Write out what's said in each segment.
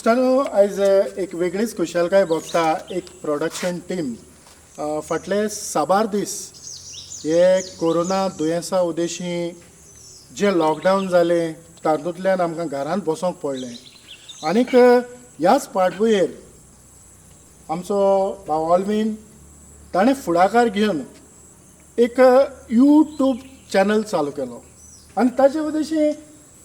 इश्टानो, आयज एक वेगळीच खुशालकाय भोगता. एक प्रोडक्शन टीम फाटले साबार दीस हे कोरोना दुयेंसा उद्देशी जें लॉकडावन जालें तातूंतल्यान आमकां घरांत बसोंक पडलें आनीक ह्याच फाटभुंयेर आमचो भाव ऑलवीन ताणें फुडाकार घेवन एक यूट्यूब चॅनल चालू केलो आनी ताचे उद्देशी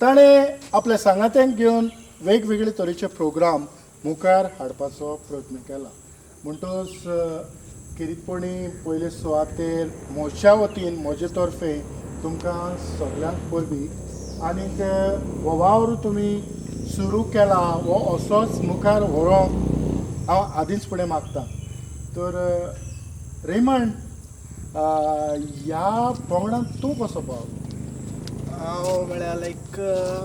ताणें आपल्या सांगात्यांक घेवन वेगवेगळे तरेचे प्रोग्राम मुखार हाडपाचो प्रयत्न केला. म्हणटकच किरीटपणी पयले सुवातेर म्हज्या वतीन, म्हजे तर्फे तुमकां सगल्यांक परबीं आनीक हो वावर तुमी सुरू केला हो असोच मुखार व्हरूंक हांव आदींच फुडें मागता. तर रेमंड, ह्या पंगडान तूं कसो पावलो? हांव म्हळ्यार लायक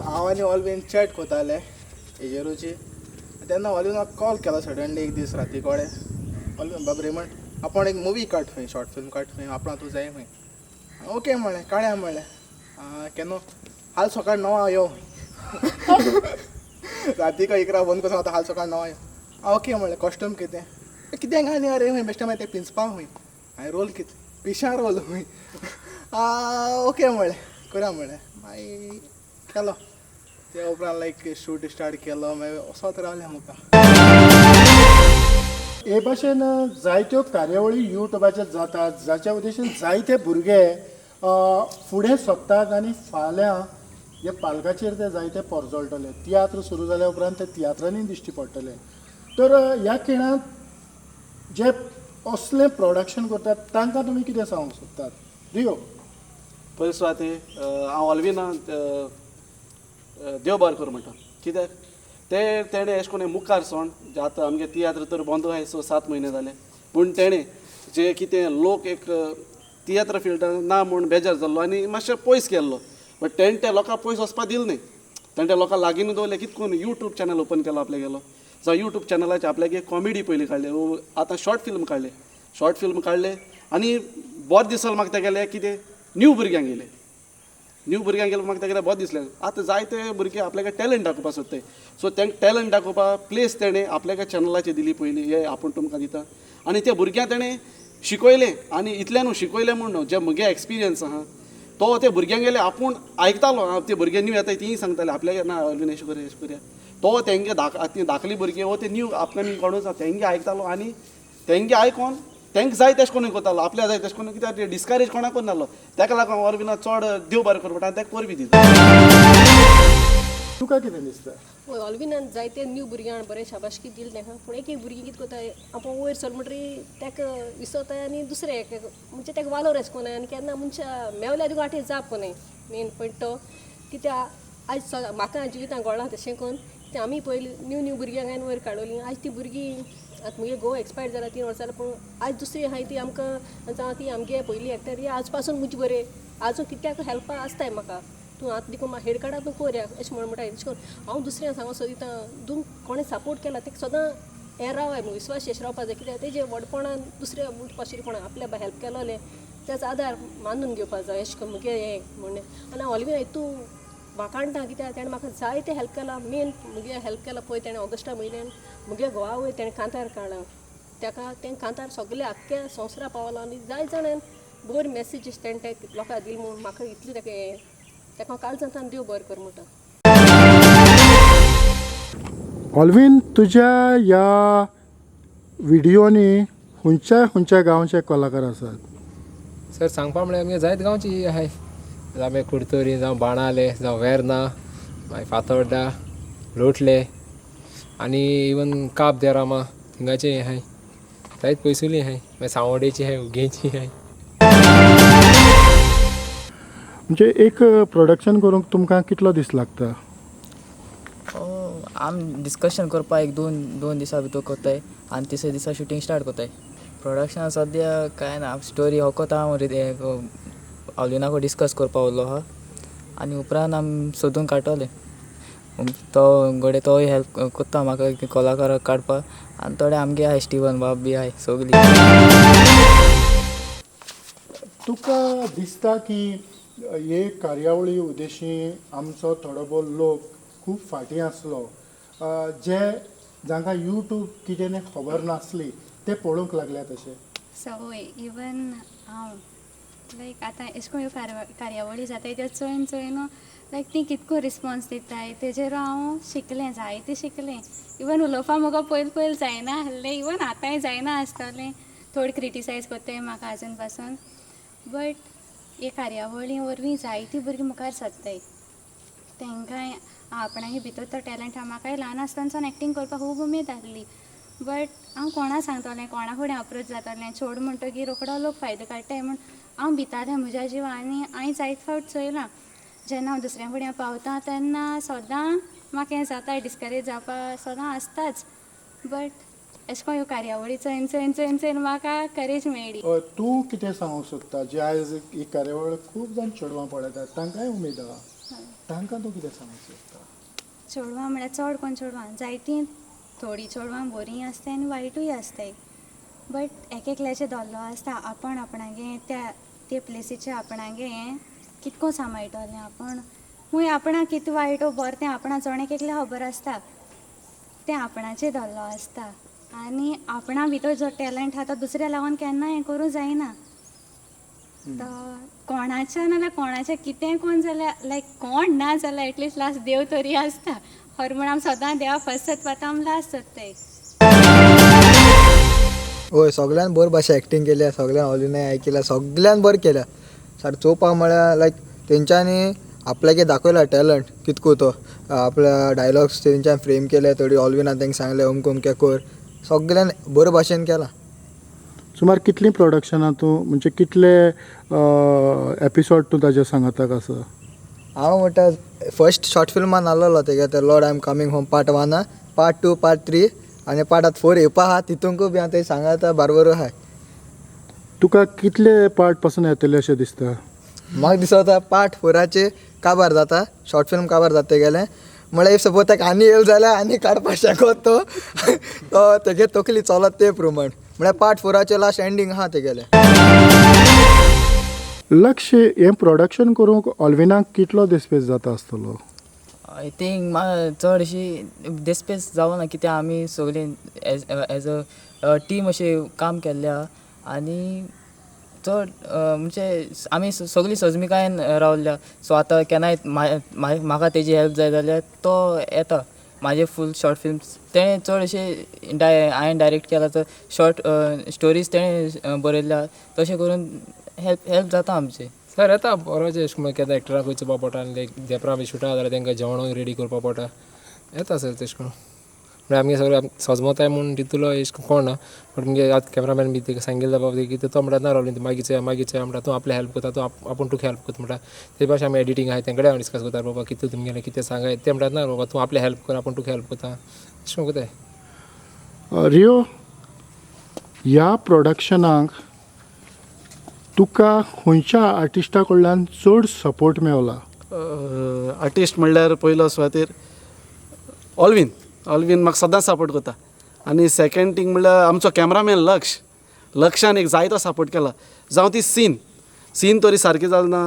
हांव आनी ऑलवीन चॅट कोताले हेजेरूची. तेन्ना ऑलवीनाक कॉल केलो सडनली एक दीस राती कोडे. ऑलवीन, बाब रेमंड, आपूण एक मुवी काड खंय, शॉर्ट फिल्म काड खंय, आपणा तूं जाय खंय. ओके म्हणलें, काड्या म्हणलें. केन्ना? हाल सकाळ 9 यो. राती का 11 बंद कसो आतां, हाल सकाळ 9 यो. ओके म्हणलें. कॉस्ट्यूम कितें कितें घाल रे खंय, बेश्टें मागीर तें पिंजपा खंय. हांवें रोल कितें पिशा रोल खंय. ओके म्हणलें, करा म्हणलें. मागीर केलो. त्या उपरांत लायक शूट स्टार्ट केलो. मागीर वचत रावलें मुखार. हे भाशेन जायत्यो कार्यावळी युट्यूबाचेर जातात, जाच्या उद्देशीन जायते भुरगे फुडें सोदतात आनी फाल्यां हे पालकाचेर ते जायते परजळटले. तियात्र सुरू जाल्या उपरांत ते तियात्रांनी दिश्टी पडटले. तर ह्या खिणांत जे असलें प्रोडक्शन करतात तांकां तुमी कितें सांगूंक सोदतात? रियो. पयले सुवाते हांव ऑलविना देव बरें करूं म्हणटा, कित्याक ते तेणें एशें कोन्न मुखार सोण आतां आमगे तियात्र तर बंद आहाय 6-7 म्हयने जाले, पूण तेणें जे कितें लोक एक तियात्र फिल्डान ना म्हूण बेजार जाल्लो आनी मातशें पयस गेल्लो, बट तेणें त्या लोकांक पयस वचपा दिलें न्ही. तेणें त्या लोकांक लागीं दवरलें. कितें करून यूट्यूब चॅनल ओपन केलो आपल्यागेलो. जावं यूट्यूब चॅनलाचेर आपल्यागे कॉमेडी पयलीं काडले, आतां शॉर्ट फिल्म काडले. शॉर्ट फिल्म काडले आनी बरें दिसलें म्हाका तेगेलें. कितें न्यू भुरग्यांक येयले, न्यू भुरग्यांक गेले म्हाका तेगेलें बरें दिसलें. आतां जायते भुरगे आपल्यागे टॅलंट दाखोवपाक सोदताय, सो तांकां टॅलंट दाखोवपाक प्लेस तेणें आपल्यागे चॅनलाचेर दिली पयलीं, हे आपूण तुमकां दिता. आनी त्या भुरग्यांक तेणें शिकयलें आनी इतल्यान न्हू शिकयलें म्हूण न्हू, जे म्हगे एक्सपिरियन्स आहा तो ते भुरग्यांक गेले आपूण आयकतालो. ते भुरगे न्यू येताय तींय सांगताले आपल्यागे, ना ऑलवीन अशें करया, अशें करया. तो तेंगे ती धाकली भुरगीं वो ते न्यू अपकमींग कोणूच तेंगे आयकतालो आनी तेंगे आयकोन तेंकां जाय तेशें कोन्न करतालो, आपल्या जाय तेशें कोन्न. कित्याक डिस्करेज कोणाक करनासलो. तेका लागून ऑलविना चड देव बरें करूं म्हणटा आनी तेका परबीं दिता. तुका कितें दिसता? हय, ऑलविनान जायते न्यू भुरग्यांक बरें शाबासकी दिली तांकां. पूण एक एक भुरगीं कितें करताय, आपूण वयर सर म्हणटरी ताका विसरताय आनी दुसरें एक म्हणजे ताका वालोर अशें कोनाय आनी केन्ना मनशां मेवल्या तुका आठे जाप कोनाय. मेन पॉयंट तो कित्याक आयज म्हाका जिवितान घोळ्ळां तशें करून कित्याक आमी पयलीं न्यू न्यू भुरग्यांक हांवें वयर काडवलीं. आयज ती भुरगीं आतां मुगे घोव एक्सपायर्ड जाला 3 वर्सां जालीं, पूण आयज दुसरी आहाय ती आमकां जावं ती आमगे पयलीं एक्टर ही आज पासून मुजी बरें आजून कित्याक हेल्पा आसताय म्हाका. तूं आतां देखून म्हाका हेड काडा तूं कोरया अशें म्हण म्हणटा. अशें करून हांव दुसऱ्यांक सांगूंक सोदिता, तूं कोणें सपोर्ट केला ताका सदां हें रावाय, विस्वास अशें रावपा जाय. कित्याक तेजें व्हडपणान दुसऱ्या उठपाशिरपणान आपल्या हेल्प केलोलें तेजो आदार मानून घेवपा जाय अशें करून मुगे हें म्हणणें. आनी हांव ऑलवीन तूं वाखाणटा कित्याक तेणें म्हाका जायतें हेल्प केलां. मेन मुगे हेल्प केलां पळय तेणें ऑगस्टा म्हयन्यान मुगे घोवा वयर तेणें कांतार काडलां. ताका तें कांतार सगळें आख्ख्या संवसारा पावलां आनी जाय जाणान बरी मॅसेजीस तेणें ते लोकांक दिली म्हूण म्हाका इतलें ताका हें ताका हांव काळजांतल्यान देव बरें कर म्हणटा. ऑलवीन, तुज्या ह्या व्हिडियोनी खंयच्या खंयच्या गांवचे कलाकार आसात? सर, सांगपा म्हळ्यार आमगे जायत गांवची आहाय. जावं कुडतरी, जावं बाणाले, जावं वेर्ना, मागीर फातोर्डा, लोटले आनी इवन काब दे रामा थिंगाचे आहाय. जायत पयसुली आहाय. मागीर सांवड्डेची आहाय, उगेंची आहाय. म्हणजे एक प्रोडक्शन करूंक तुमकां कितलो दीस लागता? आम डिस्कशन करपाक एक दोन दिसा भितर करताय आनी तिसऱ्या दिसा शुटींग स्टार्ट करताय. प्रोडक्शन सद्या कांय ना, स्टोरी होकोत हांव ऑलविनाको डिस्कस करपा उरलो आहा आनी उपरांत आमी सोदून काडटले. तो घडये तोय हेल्प करता म्हाका कलाकाराक काडपाक आनी थोडे आमगे आहाय, स्टिवन बाब बी आहाय सगळीं. तुका दिसता की हे कार्यावळी उद्देशी आमचो थोडो भोव लोक खूब फाटीं आसलो जे जांकां यूट्यूब कितें तें खबर नासली ते पळोवंक लागल्यात अशें? सवय इवन हांव लायक आतां एशें कोन्न ह्यो कार्यावळी जाताय त्यो चोयन चोयन लायक ती कितको रिस्पोन्स दिताय तेजेर हांव शिकलें, जायतें शिकलें. इवन उलोवपा म्हाका पयलीं पयलीं जायना आसलें, इवन आतांय जायना आसतलें, थोडी क्रिटिसायज कोत्ताय म्हाका आजून पासून, बट हे कार्यावळी वरवीं जायतीं भुरगीं मुखार सरताय. तेंकांय आपणागे भितर तो टॅलंट आहा. म्हाकाय ल्हान आसतनासान एक्टींग करपाक खूब उमेद आसली, बट हांव कोणा सांगतलें, कोणा फुडें अप्रोच जातलें, चोड म्हणटगीर रोखडो लोक फायदो काडटाय म्हूण हांव भितालें म्हज्या जिवा. आनी हांवें जायते फावट चोयलां, जेन्ना हांव दुसऱ्या फुडें पावता तेन्ना सदां म्हाका हें जाता, डिस्करेज जावपा सदां आसताच, बट एशें कोन्न ह्यो कार्यावळी चोयन चोयन चोयन चोयन म्हाका करेज मेळ्ळी. तूं कितें सांगूंक सोदता, जे आयज ही कार्यावळ खूब जाण चेडवां पळयतात तांकांय उमेद आहा, तांकां तूं कितें सांगूंक सोदता? चेडवां म्हळ्यार चड कोन्न चेडवां जायतीं, थोडीं चेडवां बरीं आसताय आनी वायटूय आसताय, बट एक एकल्याचें धरलो आसता आपूण आपणागे त्या ते प्लेसीचे आपणागे हें कितको सांबाळटलें, आपूण खूंय आपणाक कितें वायट वो बरें तें आपणा जण एक एकल्या खबर आसता, तें आपणाचें धरलो आसता. आनी आपणा भितर जो टॅलंट आहा तो दुसऱ्या लागून केन्ना हें करूं जायना. तो कोणाच्या नाल्यार कोणाचें कितेंय कोण जाल्यार लायक कोण ना जाल्यार एटलिस्ट लास्ट देव तरी आसता. हर म्हण आमी सदां देवा फर्स्ट सोदपा आमी लास्ट सोदताय. हय, सगळ्यान बरे भाशेन एक्टींग केल्या, सगळ्यान ऑलिनाय आयकल्या, सगळ्यान बरें केल्या. सारकें चोवपाक म्हळ्यार लायक तेंच्यांनी आपल्यागे दाखयला टॅलंट कितको तो, आपल्या डायलॉग्स तेंच्यान फ्रेम केले, थोडी ऑलविनान तांकां सांगलें अमकें अमकें कर, सगळ्यान बरे भाशेन केलां. सुमार कितलीं प्रोडक्शनां तूं म्हणजे कितले एपिसोड तूं ताजे सांगाताक आसा? हांव म्हणटा फर्स्ट शॉर्ट फिल्मान आसलेलो तेगे ते lord I am coming home part 1, part 2, part 3 आनी पार्ट आतां 4 येवपा आहा, तितूंकूय बी हांव तें सांगाता बारबरू आहाय. तुका कितले पार्ट पासून येतले अशें दिसता? म्हाका दिसता पार्ट 4 काबार जाता, शॉर्ट फिल्म काबार जाता तेगेलें, म्हळ्यार if suppose ताका आनी येयलो जाल्यार आनी काडपाक शकत तो, तो तेगे तकली चलत ते प्रमाण, म्हळ्यार पार्ट 4 लास्ट एंडींग आहा तेगेलें. लक्ष हें प्रोडक्शन करूंक ऑलविनाक कितलो दिसपेस जाता आसतलो? I think म्हाका चडशी देस्पेस जावना, कित्याक आमी सगळीं एज अ टीम अशें काम केल्लें आहा आनी चड म्हणजे आमी सगळीं सजमिकायेन रावल्या. सो आतां केन्नाय म्हाका तेजी हेल्प जाय जाल्यार तो येता. म्हाजे फूल शॉर्ट फिल्म्स तेणें चड अशें हांवें डायरेक्ट केला तर शॉर्ट स्टोरीज तेणें बरयल्या, तशें करून हेल्प जाता आमचें. सर येता बरोचें अशें करून केन्ना एक्टराक वचपा पडटा आनी लायक धेंपरा बी शुटाक जाल्यार तांकां जेवण रेडी करपा पडटा, येता सर तशें करून. म्हळ्यार आमगे सगळे सजमताय म्हूण तितूलो एश कोण ना, बट मुगे आतां कॅमेरामॅन बी ताका सांगिल्लें बाबा कितें तो म्हणटा ना रावली मागीर चोया मागीर चोया म्हणटा, तूं आपलें हेल्प करता, तूं आपूण तुका हेल्प करता म्हणटा. ते भाशेन आमी एडिटींग आहाय तेंकडे हांव डिस्कस करता बाबा कितें तुमगेलें कितें सांगाय, ते म्हणटात ना बाबा तूं आपलें हेल्प कर, आपूण तुका हेल्प करता, अशें करून करताय. रियो, ह्या प्रोडक्शनाक तुका खंयच्या आर्टिस्टा कडल्यान चड सपोर्ट मेवला? आर्टिस्ट म्हणल्यार पयलो सुवातेर ऑलवीन, ऑलवीन म्हाका सदांच सपोर्ट करता. आनी सेकेंड थींग म्हणल्यार आमचो कॅमरामॅन लक्ष, लक्षान एक जायतो सपोर्ट केला. जावं ती सीन, सीन तरी सारकी जाल ना,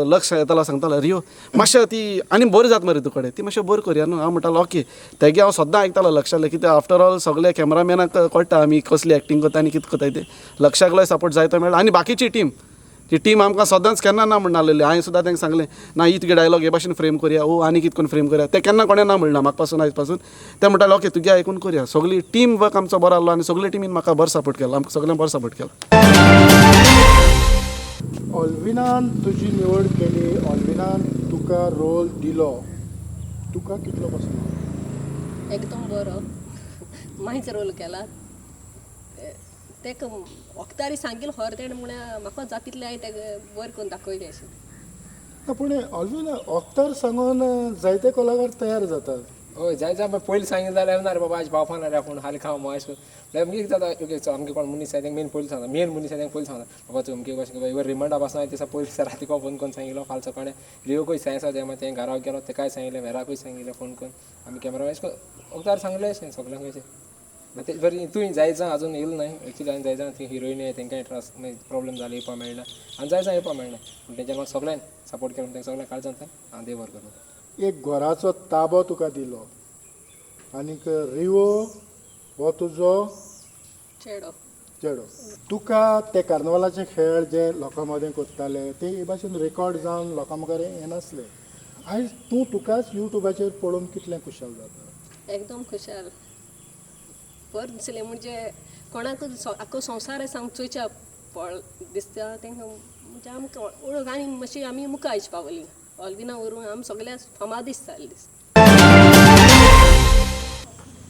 लक्ष येतालो सांगतालो रियो मातशें ती आनी बरी जाता मरे तुकडे, ती मातशें बरी करया न्हू. हांव म्हणटालो ओके, तेगे हांव सद्दां आयकतालो लक्षाले, कित्याक आफ्टर ऑल सगळे कॅमरामॅनाक कळटा आमी कसली एक्टींग करता आनी कितें करता तें. लक्षाकलोय सपोर्ट जायतो मेळ्ळो. आनी बाकीची टीम, ती टीम आमकां सदांच केन्ना ना म्हणनासलेली. हांवें सुद्दां तांकां सांगलें ना ही तुगे डायलॉग हे भाशेन फ्रेम करया, ओ आनी कितें करून फ्रेम करया, तें केन्ना कोणें ना म्हणना म्हाका पासून आयज पासून. ते म्हणटाले ओके तुगे आयकून करया. सगळी टीम वर्क आमचो बरो आहलो आनी सगळी टिमीन म्हाका बरो सपोर्ट केलो, आमकां सगळ्यांक बरो सपोर्ट केलो. ऑलविनान तुजी निवड केली, ऑलविनान तुका रोल दिलो, तुका कितलो पसंत? एकदम बरो मायच रोल केला. तेका वखदारी सांगिल्लें खरें तेणें म्हळ्यार म्हाका जाता तितलें हांवें तेका बरें करून दाखयलें अशें. पूण ऑलवीन वखदार सांगून जायते कलाकार तयार जातात. हय जाय जाय पयलीं सांगिल्लें जाल्यार ना रे बाबा आयज पावपा ना रे आपूण हालीं खावं मग अशें करून. म्हळ्यार कितें जाता ओके चल आमगे कोण मनीस आसा तेंका मेन पयलीं सांगता, मेन मनीस आसा तेंका पयलीं सांगता बाबा तूं अमके भाशेन इवन रिमांडा पासून हांवें दिसा पयलीं दिसा राती फोन करून सांगिल्लो, फाल्यां सकाळीं रियोकूय सांग तें मागीर तें घरा गेलो तेकाय सांगिल्लें, वेराकूय सांगिल्लें फोन करून, आमी कॅमेरा अशें करून वखदार सांगलें अशें सगल्यांक अशें. ते बरी तूंय जाय जाण आजून येयलो न्हय, एक्चुली हांवें जाय जाण ती हिरोइन तेंकांय त्रास मागीर प्रोब्लेम जालो येवपा मेळना आनी जाय जाण येवपा मेळना, पूण तेंच्यान म्हाका सगळ्यांक सपोर्ट केलो, तेंका सगळ्यांक काळजांतल्यान हांव देव बरें करूं. एक घराचो ताबो तुका दिलो, आनीक रिवो हो तुजो चेडो. चेडो. तुका ते कार्नवालाचे खेळ जे लोकां मदें करताले ते हे भाशेन रेकॉर्ड जावन लोकां मुखार येनासले. आयज तूं तुकाच यूट्यूबाचेर पळोवन कितलें खुशाल जाता? एकदम खुशाल, बरें दिसलें. म्हणजे कोणाकूच आख्खो संवसार सांग चोयच्या पळ दिसता तांकां, म्हणजे आमकां वळख आनी मातशी आमी मुखार आयज पावली ऑलविना वरून आमी सगळ्या फामाद दिसता दीस.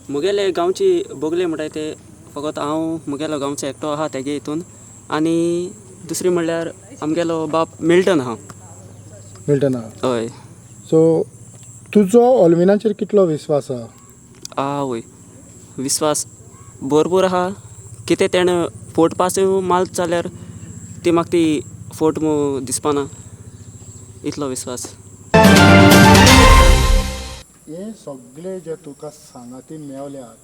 मुगेले गांवची बोगले म्हणटाय ते फकत हांव मुगेलो गांवचो एकटो आहा तेगे हितून, आनी दुसरी म्हणल्यार आमगेलो बाप मिल्टन आहा. मिल्टन आहा. हय. सो तुजो ऑलविनाचेर कितलो विस्वास आहा? आवय, विस्वास भरपूर आहा. कितें तेणें फोट पास मारत जाल्यार ती म्हाका ती फोट दिसपाना, इतलो विस्वास. हे सगळे जे तुका सांगाती मेवल्यात,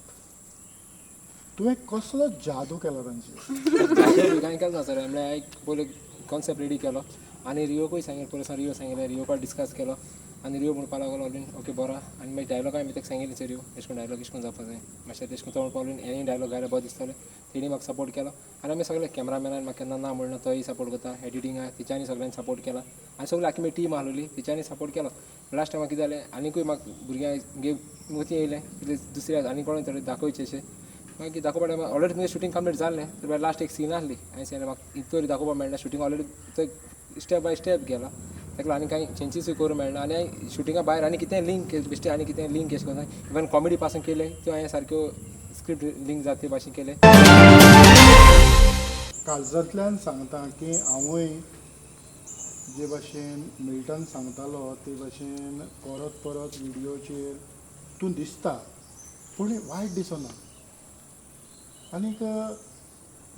तुवें कसलो जादू केला तांचेर? कांय केलें ना सर, म्हळ्यार एक पयलीं कॉन्सेप्ट रेडी केलो आनी रियोकूय सांगिल्लें, पयलीं रियो सांगिल्लें, रियोका डिस्कस केलो आनी रियो म्हणपाक लागलो ऑलविन ओके बरो. आनी मागीर डायलॉग हांवें ताका सांगिल्लें, रियो एशें करून डायलॉग एशें करून जावपा जाय मातशें, तेशें करून तो म्हणपाक लागलो हेंय डायलॉग घाल्यार बरो दिसतलें. तेणी म्हाका सपोर्ट केलो आनी आमी सगळे कॅमेरामॅनान म्हाका केन्ना ना म्हणना, तोय सपोर्ट करता, एडिटिंगाक तिच्यांनी सगळ्यांनी सपोर्ट केला आनी सगळी आख्खी मागीर टीम आसलेली तिच्यांनी सपोर्ट केलो. लास्ट टायमाक कितें जालें, आनिकूय म्हाका भुरग्यांक मतीं येयलें कितें दुसऱ्या आनी कोणें तरी दाखोवचें अशें. मागीर दाखोवपा टायमार ऑलरेडी तुमगें शुटींग कंप्लीट जाल्लें, तर लास्ट एक सीन आसली, हांवें सांगलें म्हाका इतलो दाखोवपाक मेळना, shooting already step by step गेला, ताका लागून आनी कांय चेंजीसूय करूंक मेळना आनी शुटिंगा भायर आनी कितें लिंक बेश्टें आनी कितें लिंक अशें करून इवन कॉमेडी पासून केलें त्यो हांवें सारक्यो स्क्रिप्ट लिंक जाता ते भाशेन केलें. काळजांतल्यान सांगता की हांवूय जे भाशेन मिल्टन सांगतालो ते भाशेन परत परत विडियोचेर तूं दिसता, पूण वायट दिसना. आनीक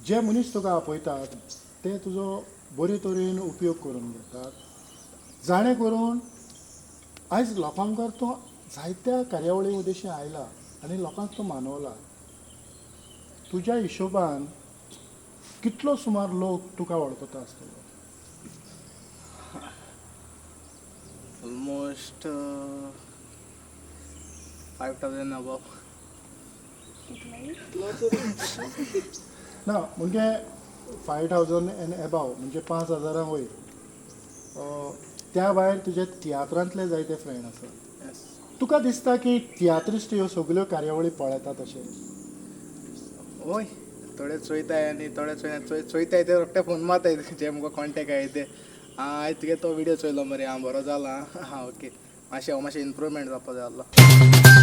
जे मनीस तुका आपयतात ते तुजो बरे तरेन उपयोग करून घेतात, जाणें करून आयज लोकां मुखार तूं जायत्या कार्यावळी उद्देशी आयला आनी लोकांक तूं मानवला. तुज्या हिशोबान कितलो सुमार लोक तुका वळखता आसतलो? Almost 5000 above. ना म्हणजे 5000 एंड एबाव म्हणजे 5000 वयर. त्या भायर तुजे तियात्रांतले जायते फ्रेंड आसात. तुका दिसता की तियात्रिस्ट ह्यो सगल्यो कार्यावळी पळयतात अशें? हय, थोडे चोयताय आनी थोडे चोयताय ते रोखडे फोन मारताय जे मुखार कॉन्टेक्ट आहाय ते. आं आयज तुगे तो विडियो चोयलो मरे, आं बरो जाला, आं ओके, मातशें हांव मातशें इम्प्रूवमेंट जावपा जाय आसलो.